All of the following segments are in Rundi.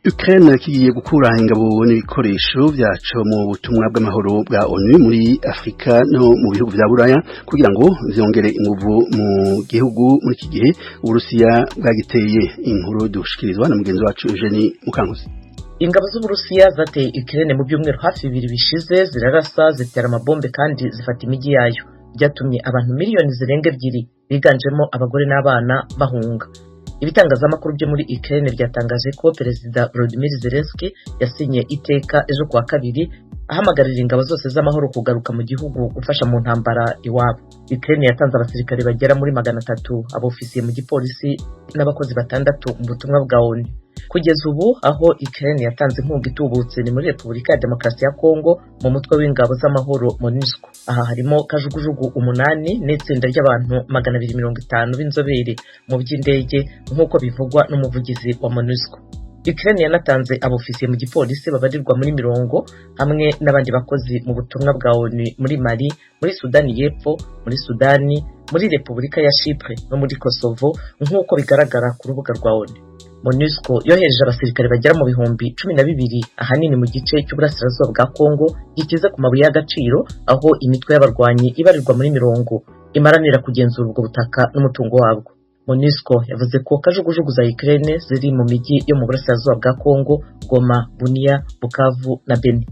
Ukraine kigiye gukura ingabo n'ibikoresho vyaco mu butumwa bw'amahoro bwa ONU muri Afrika no mu bihugu vya Buraya kugira ngo vyongere inguvu mu gihugu muri iki gihe Uburusiya bwagiteye. Inkuru dushikirizwa na mugenzi wacu Eugenie Mukankusi. Ingabo z'Uburusiya zateye Ukraine mu byumweru hafi 2 bishize, zirarasa, zitera amabombe kandi zifata imijyi yayo. Byatumye abantu miliyoni zirenga 2 biganjemo abagore n'abana bahunga. Ibitangazamakuru byo muri Ukraine byatangaje ko Perezida Volodymyr Zelensky yasinye iteka ejo kuwa kabiri ahamagarira ingabo zose z'amahoro kugaruka mu gihugu gufasha mu ntambara iwabo. Ukraine yatanze abasirikare bagera muri 300, abofisiye mu gipolisi n'abakozi 6 mu butumwa bwa ONU. Kugeza ubu aho Ukraine yatanze inkunga itubutse ni muri Repubulika ya Demokarasi ya Kongo mu mutwe w'ingabo z'amahoro MONUSCO. Aha harimo kajugujugu 8 n'itsinda ry'abantu 250 b'inzobere mu by'indege, nk'uko bivugwa n'umuvugizi wa MONUSCO. Ukraine yanatanze abofisiye mu gipolisi babarirwa muri mirongo hamwe n'abandi bakozi mu butumwa bwa ONU muri Mali, muri Sudani y'Epfo, muri Sudani, muri Repubulika ya Chypre no muri Kosovo, nk'uko bigaragara ku rubuga rwa ONU. MONUSCO yohereje abasirikare bagera mu 12,000, ahanini mu gice cy'uburasirazuba bwa Kongo gikize ku mabuye y'agaciro, aho imitwe y'abarwanyi ibarirwa muri mirongo imaranira kugenzura ubwo butaka n'umutungo wabwo. MONUSCO yavuze ko kajugujugu za Ukraine ziri mu mijyi yo mu burasirazuba bwa Kongo: Goma, Bunia, Bukavu na Beni.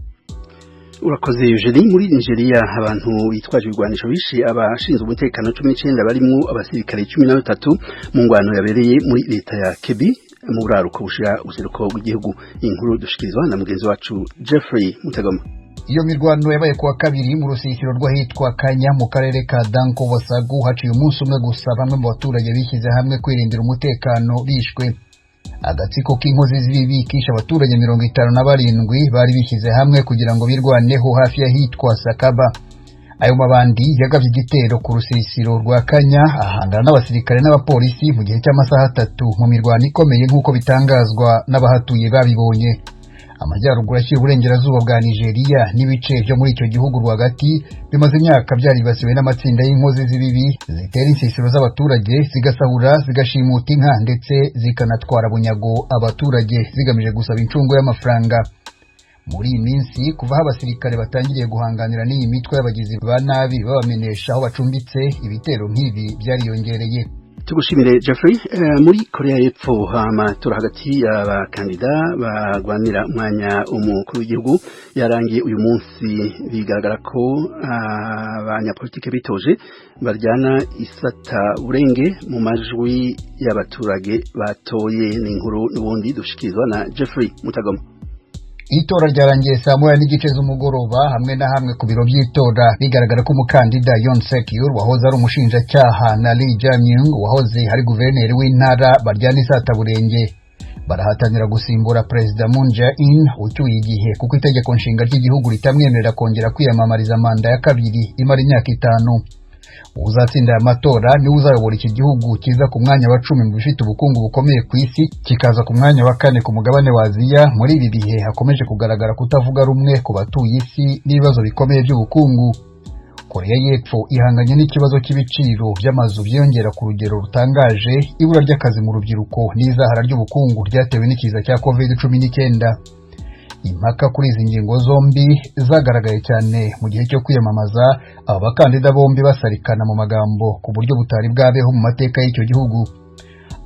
Urakoze, Eugenie. Muri Nigeria abantu bitwaje ibigwanisho bishe abashinzwe umutekano 19 barimwo abasirikare 13 mu ngwano yabereye muri leta ya Kebbi mu buraruko bushira ubuseruko bw'igihugu. Inkuru dushikirizwa na mugenzi wacu Jeffrey Mutagoma. Iyo mirwano yabaye kuwa kabiri mu rusisiro rw'ahitwa Kanya mu karere ka Danko Wasagu, haciye umunsi umwe gusa bamwe mu baturage bishyize hamwe kwirindira umutekano bishwe. Agatsiko k'inkozi z'ibibi kishe abaturage 57 bari bishyize hamwe kugira ngo birwaneho hafi y'ahitwa Sakaba. Ayo mabandi yagabye igitero ku rusisiro rwa Kanya, ahangana n'abasirikare n'abapolisi mu gihe cy'amasaha 3 mu mirwano ikomeye, nk'uko bitangazwa n'abahatuye babibonye. Amajyaruguru ashyira uburengerazuba bwa Nigeria n'ibice byo muri icyo gihugu rwagati bimaze imyaka byaribasiwe n'amatsinda y'inkozi z'ibibi zitera insisiro z'abaturage, zigasahura, zigashimuta inka ndetse zikanatwara bunyago abaturage zigamije gusaba incungu y'amafaranga. Muri iyi minsi, kuva aho abasirikare batangiriye guhanganira n'iyi mitwe y'abagizi ba nabi babamenyesha aho bacumbitse, ibitero nk'ibi byariyongereye. Tugushimire, Jeffrey. Muri Korea y'Epfo amatora hagati y'abakandida bagwanira umwanya umukuru w'igihugu yarangiye uyu munsi. Bigaragara ko abanyapolitike bitoje baryana isata burenge mu majwi y'abaturage batoye. N'inkuru n'ubundi dushikirizwa na Jeffrey Mutagoma. Itora ryarangiye saa 1:30 z'umugoroba hamwe na hamwe ku biro by'itora. Bigaragara ko umukandida Yoon Suk Yeol wahoze ari umushinjacyaha na Lee Jae-myung wahoze ari guverineri w'intara baryana isataburenge. Barahatanira gusimbura Perezida Moon Jae-in ucyuye igihe, kuko itegeko nshinga ry'igihugu ritamwemerera kongera kwiyamamariza manda ya kabiri imara imyaka 5. Uzatsinda aya matora niwe uzayobora iki gihugu kiza ku mwanya wa 10 mu bifite ubukungu bukomeye ku isi, kikaza ku mwanya wa 4 ku mugabane wa Aziya, muri ibi bihe hakomeje kugaragara kutavuga rumwe ku batuye isi n'ibibazo bikomeye by'ubukungu. Korea y'Epfo ihanganye n'ikibazo cy'ibiciro by'amazu byiyongera ku rugero rutangaje, ibura ry'akazi mu rubyiruko n'izahara ry'ubukungu ryatewe n'ikiza cya COVID-19. Impaka kuri izi ngingo zombi zagaragaye cyane mu gihe cyo kwiyamamaza, aba bakandida bombi basarikana mu magambo ku buryo butari bwabeho mu mateka y'icyo gihugu.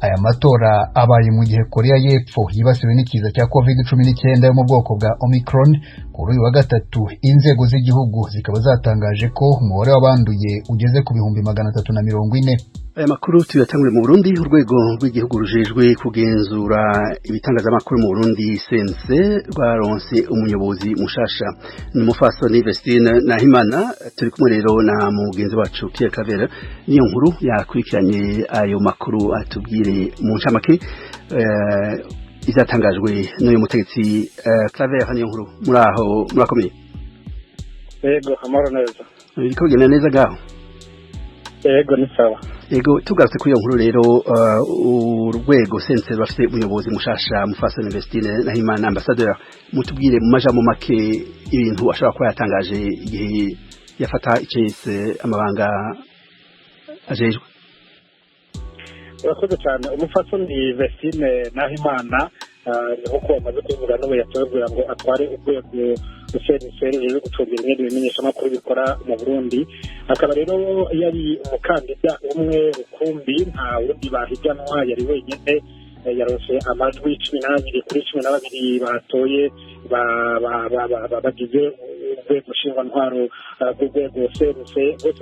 Aya matora abaye mu gihe Korea y'Epfo yibasiwe n'ikiza cya COVID-19 yo mu bwoko bwa Omicron. Kuri uyu wa gatatu inzego z'igihugu zikaba zatangaje ko umubare w'abanduye ugeze ku 340,000. Aya makuru tuyatangure mu Burundi. Urwego rw'igihugu rujejwe kugenzura ibitangazamakuru mu Burundi, CNC, rwaronse umuyobozi mushasha, ni umufasoni Vestine Nahimana. Turi kumwe rero na mugenzi wacu Pierre Claver niyo nkuru yakurikiranye ayo makuru, atubwire mu ncamake izatangajwe n'uyu mutegetsi. Claver niyo nkuru, muraho, murakomeye? Yego, amahoro neza. Biriko bigenda neza gaho? Yego, ni sawa. Ego, tugarutse kuri iyo nkuru rero, urwego CNC bafite umuyobozi mushasha, mufasoni Vestine Nahimana ambassadeur. Mutubwire mu majambo make ibintu ashobora kuba yatangaje igihe yafata icese amabanga ajejwe. Urakoze cyane. Umufasoni Vestine Nahimana Nkuko bamaze kubivuga, n'ubu yatowe kugira ngo atware urwego CNC rujejwe gucungira ibindi bimenyeshamakuru bikora mu Burundi. Akaba rero yari umukandida umwe rukumbi, nta wundi bahiganwa, yari wenyine. Yaronse amajwi 12 kuri 12 batoye bagize urwego nshingwantwaro rw'urwego CNC bose.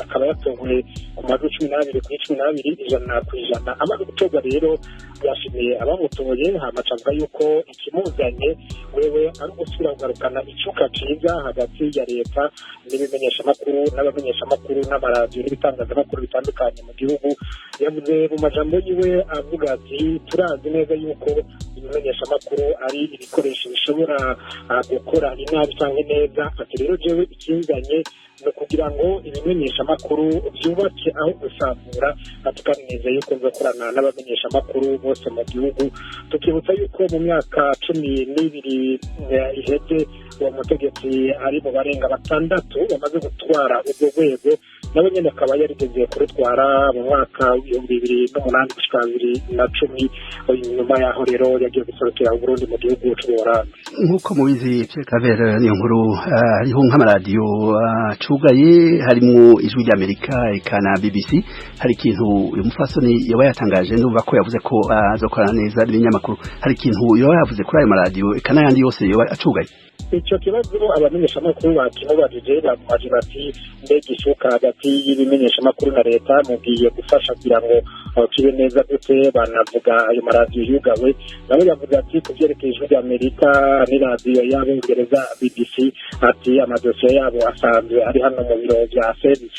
Akaba yatowe ku majwi 12 kuri 12, 100%. Amaze gutorwa rero yashimiye abamutoye, hama aca avuga yuko ikimuzanye wewe ari ugusubira kugarukana icuka ciza hagati ya leta n'ibimenyeshamakuru n'abamenyeshamakuru n'amaradiyo n'ibitangazamakuru bitandukanye mu gihugu. Yavuze mu majambo yiwe avuga ati: "Turazi neza yuko ibimenyeshamakuru ari ibikoresho bishobora gukora inabi cyangwa neza." Ati: "Rero jewe ikinzanye ni ukugira ngo ibimenyeshamakuru byubake aho gusambura." Ati: "Kandi nizeye yuko nzakorana n'abamenyeshamakuru bose mu gihugu." Tukibutsa yuko mu myaka 12 iheze uwo mutegetsi ari mu barenga batandatu bamaze gutwara urwo rwego. Nawe nyine akaba yarigeze kurutwara mu mwaka w'2008 gushika 2010. Nyuma yaho rero yagiye guserukira Uburundi mu gihugu c'Ubuholandi. Nk'uko mubizi, Pierre Claver niyo nkuru, hariho nk'amaradiyo acugaye harimwo Ijwi ry'Amerika eka na BBC. Hari ikintu uyu mufasoni yoba yatangaje? Ndumva ko yavuze ko azokorana neza n'ibinyamakuru. Hari ikintu yoba yavuze kuri ayo maradiyo eka n'ayandi yose yoba acugaye? Icyo kibazo abamenyeshamakuru bakimubajije. Bamubaje bati: "Mbega ishuka hagati y'ibimenyeshamakuru na leta mugiye gufasha kugira ngo kibe neza gute?" Banavuga ayo maradiyo yugawe. Nawe yavuze ati ku byerekeye Ijwi ry'Amerika n'iradiyo y'Abongereza BBC, ati amadosiye yabo asanzwe ari hano mu biro bya CNC.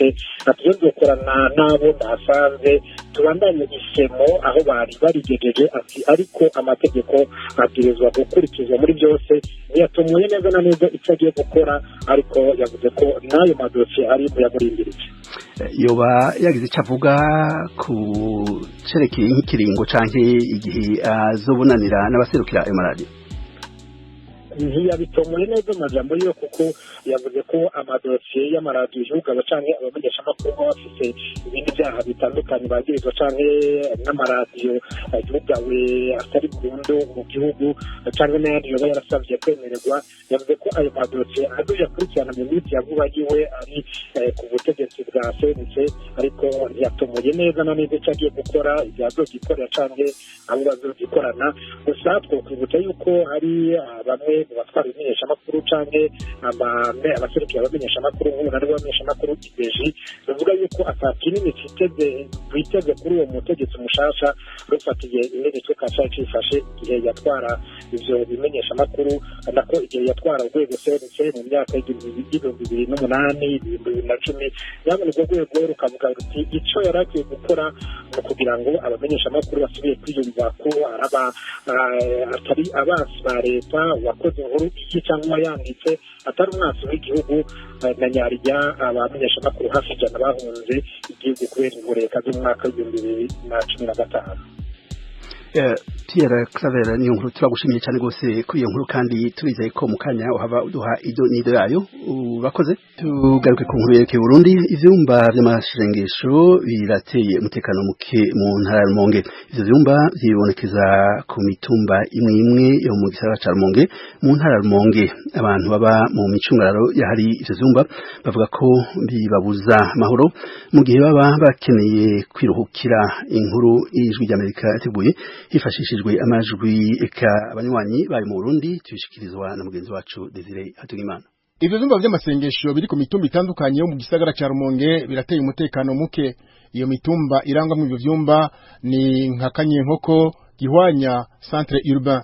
Ati: "Iyo dukorana n'abo ndahasanze, tubandanye isemo aho bari barigejeje." Ati: "Ariko amategeko abwirizwa gukurikizwa muri byose." Ntiyatomoye neza na neza icyo agiye gukora, ariko yavuze ko n'ayo madosiye ari mu yamurindiriye. Yoba yagize icyo avuga ku cerekeye nk'ikiringo canke igihe azobonanira n'abaserukira ayo maradiyo? Ntiyabitomoye neza mu majambo yiwe, kuko yavuze ko amadosiye y'amaradiyo yugawe canke abamenyeshamakuru baba bafise ibindi byaha bitandukanye bagirizwa, canke n'amaradiyo yugawe atari burundu mu gihugu, canke n'ayandi yoba yarasavye kwemererwa. Yavuze ko ayo madosiye azoyakurikirana mu minsi ya vuba yiwe ari ku butegetsi bwa CNC, ariko ntiyatomoye neza na neza icyo agiye gukora, igihe azogikorera canke abo bazogikorana. Gusa twokwibutsa yuko hari bamwe mu batwara ibimenyeshamakuru canke abaserukira abamenyeshamakuru, nk'umunani w'abamenyeshamakuru IBJ, bivuga yuko ata kinini biteze kuri uwo mutegetsi mushasha, rufatiye ingene icuka cari cifashe igihe yatwara ivyo bimenyeshamakuru, nako igihe yatwara urwego CNC mu myaka y'2008, 2010. Nyabona urwo rwego rukavuga ruti ico yari akwiye gukora ni ukugira ngo abamenyeshamakuru basubiye kwiyumva ko araba atari abansi ba leta, uwakoze inkuru iki cyangwa uwayanditse atari umwansi w'igihugu, na nyarya abamenyeshamakuru hafi 100 bahunze igihugu kubera ingoreka z'umwaka w'2015. Pierre Claver niyo nkuru, turagushimiye cyane rwose kuri iyo nkuru, kandi turizeye ko mu kanya uhava uduha ido n'ido yayo. Urakoze. Tugaruke ku nkuru yerekeye Burundi. Ivyumba vy'amashengesho birateye umutekano muke mu ntara ya Rumonge. Ivyo vyumba vyibonekeza ku mitumba imwe imwe yo mu gisagara ca Rumonge, mu ntara ya Rumonge. Abantu baba mu micungararo yahari ivyo vyumba bavuga ko bibabuza amahoro mu gihe baba bakeneye kwiruhukira. Inkuru Ijwi ry'Amerika yateguye hifashishijwe amajwi eka abanywanyi bari mu Burundi, tubishikirizwa na mugenzi wacu Desire Hatungimana. Ivyo vyumba vy'amasengesho biri ku mitumba itandukanye yo mu gisagara ca Rumonge birateye umutekano muke. Iyo mitumba irangwamwo ivyo vyumba ni nka Kanyenkoko, Gihwanya, Centre Urbain.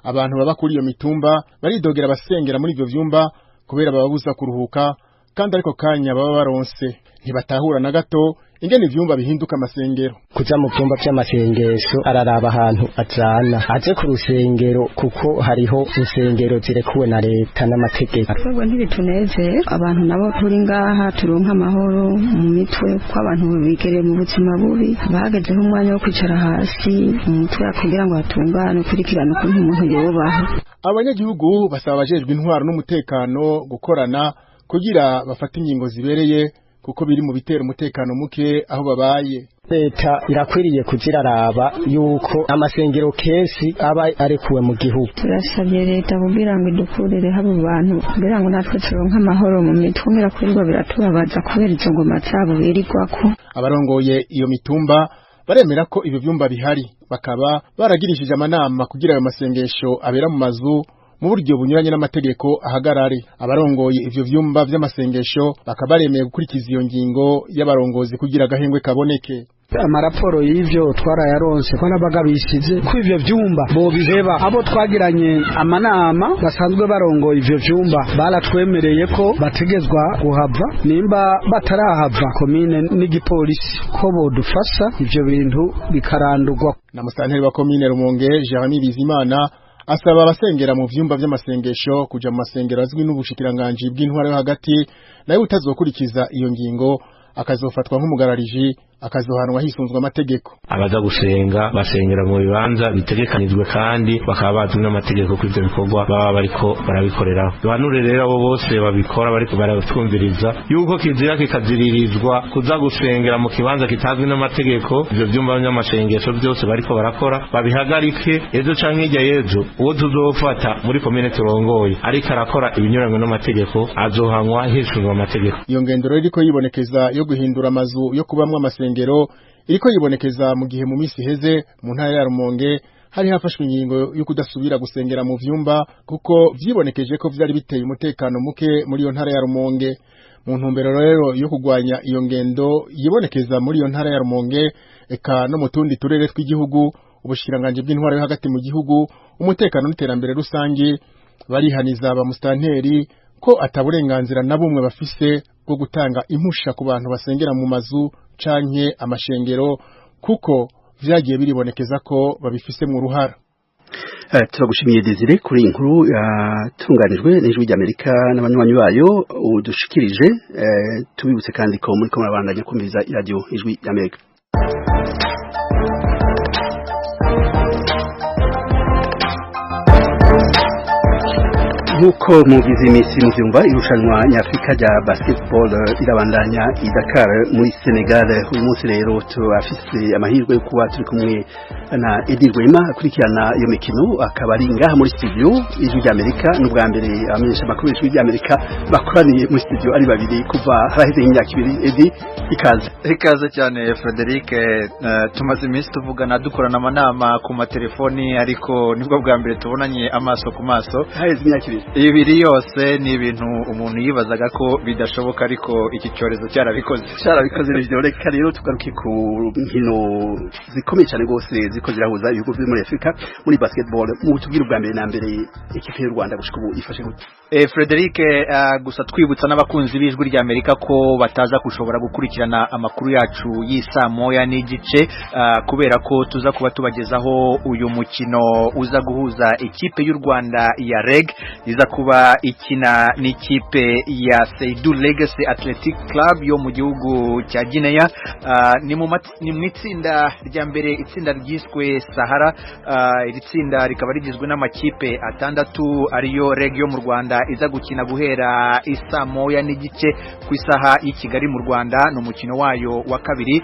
Abantu baba kuri iyo mitumba baridogera abasengera muri ivyo vyumba kubera bababuza kuruhuka, kandi ariko kanya baba baronse. Ntibatahura na gato ingene ivyumba bihinduka amasengero. Kuja mu vyumba vy'amasengesho, araraba ahantu ajana aje ku rusengero, kuko hariho insengero zirekuwe na leta n'amategeko. Twebwe ntibitunezera. Abantu nabo turi ngaha turonka amahoro mu mitwe, ko abantu bigereye mu buzima bubi, bagezeho umwanya wo kwicara hasi mu mutwe kugira ngo hatungane, ukurikirane ukuntu umuntu yobaho. Abanyagihugu basaba abajejwe intwaro n'umutekano gukorana kugira bafate ingingo zibereye, kuko biri mu bitera umutekano muke aho babaye. Leta irakwiriye kuziraraba yuko amasengero kenshi aba arekuwe mu gihugu. Turasabye leta kugira ngo idukurire habo bantu kugira ngo natwe turonke amahoro mu mitwe, ngira kwirirwa biratubabaza kubera izo ngoma zabo birirwako. Abarongoye iyo mitumba baremera ko ibyo vyumba bihari, bakaba baragirishije amanama kugira ayo masengesho abera mu mazu mu buryo bunyuranye n'amategeko ahagarare. Abarongoye ivyo vyumba vy'amasengesho bakaba baremeye gukurikiza iyo ngingo y'abarongozi kugira agahengwe kaboneke. Amaraporo y'ivyo twarayaronse ko n'abagabishije ko ivyo vyumba bobiheba. Abo twagiranye amanama basanzwe barongoye ivyo vyumba baratwemereye ko bategezwa guhava, nimba batarahava komine n'igipolisi ko bodufasha ivyo bintu bikarandurwa. Na musitanteri wa komine Rumonge Jeremy Bizimana asaba abasengera mu vyumba vy'amasengesho kuja mu masengero azwi n'ubushikiranganji bw'intwaro yo hagati, nayo utazokurikiza iyo ngingo akazofatwa nk'umugarariji akazohanwa hisunzwe amategeko. Abaza gusenga basengera mu bibanza bitegekanijwe kandi bakaba bazwi n'amategeko ko ivyo bikorwa baba bariko barabikoreraho. Duhanure rero abo bose babikora bariko baratwumviriza yuko kizira kikaziririzwa kuza gusengera mu kibanza kitazwi n'amategeko. Ivyo vyumba vy'amasengesho byose bariko barakora babihagarike, ejo canke hirya y'ejo uwo tuzofata muri komine turongoye ariko arakora ibinyuranywe n'amategeko azohanwa hisunzwe amategeko. Iyo ngendo rero iriko yibonekeza yo guhindura amazu yo kubamwo amasengero iriko yibonekeza mu gihe mu misi iheze mu ntara ya Rumonge hari hafashwe ingingo yo kudasubira gusengera mu vyumba kuko vyibonekeje ko vyari biteye umutekano muke muri iyo ntara ya Rumonge. Mu ntumbero rero yo kugwanya iyo ngendo yibonekeza muri iyo ntara ya Rumonge eka no mu tundi turere tw'igihugu, ubushikiranganje bw'intwaro yo hagati mu gihugu, umutekano n'iterambere rusange barihaniza ba mustanteri ko ataburenganzira na bumwe bafise bwo gutanga impusha ku bantu basengera mu mazu canke amashengero kuko vyagiye biribonekeza ko babifise mu ruhara. Turagushimiye Desire kuri inkuru yatunganijwe n'Ijwi ry'Amerika n'abanywanyi bayo udushikirije. Tubibutse kandi ko muri ko murabandanya kumviriza radio Ijwi ry'Amerika. Nkuko mugize imisi muvyumva, irushanwa nyafrika rya basketball irabandanya i Dakar muri Senegal. Uyu munsi rero turafise amahirwe yo kuba turi kumwe na Eddie Rwema akurikirana iyo mikino, akaba ari ngaha muri studio Ijwi ry'Amerika. N'ubwa mbere abamenyesha makuru Ijwi ry'Amerika bakoraniye muri studio ari babiri kuva haraheze imyaka ibiri. Eddie, ikaze. Ikaze cyane Frederic. Tumaze iminsi tuvugana dukorana amanama ku matelefoni, ariko nibwo bwa mbere tubonanye amaso ku maso. Haheze imyaka ibiri. Ibiri yose ni ibintu umuntu yibazaga ko bidashoboka, ariko iki cyorezo cyarabikoze. Cyarabikoze rero. Reka rero tugaruke ku nkino zikomeye cyane rwose ziko zirahuza ibihugu byo muri Afrika muri basketball. Mu tubwire ubwa mbere na mbere ikipe y'u Rwanda gushika ubu ifashe gute? Frederic, gusa twibutsa n'abakunzi b'Ijwi rya Amerika ko bataza gushobora gukurikirana amakuru yacu y'isa moya n'igice, kubera ko tuza kuba tubagezaho uyu mukino uza guhuza ikipe y'u Rwanda ya REG iza kuba ikina n'ikipe ya Seydou Legacy Athletic Club yo mu gihugu cya Guinea. Ni mu itsinda rya mbere, itsinda ryiswe Sahara. Iri tsinda rikaba rigizwe n'amakipe atandatu ariyo REG yo mu Rwanda iza gukina guhera isa moya n'igice ku isaha y'i Kigali mu Rwanda, ni umukino wayo wa kabiri,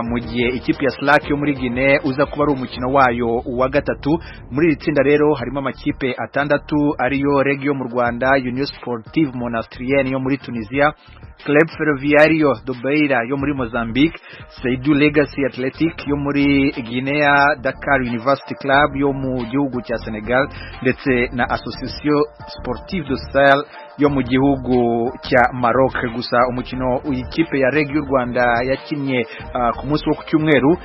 mu gihe ikipe ya Slack yo muri Guinea uza kuba ari umukino wayo wa gatatu. Muri iri tsinda rero harimo amakipe atandatu ariyo REG yo mu Rwanda, Union Sportive Monastrienne yo muri Tunisia, Club Ferroviario do Beira yo muri Mozambique, Seydou Legacy Athletic yo muri Guinea, Dakar University Club yo mu gihugu cya Senegal, ndetse na Association Sportive du Sahel yo mu gihugu cya Maroc. Gusa umukino ikipe ya REG y'u Rwanda yakinnye ku munsi wo ku cyumweru,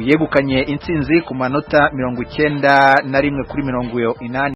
yegukanye intsinzi ku manota 91 kuri 80.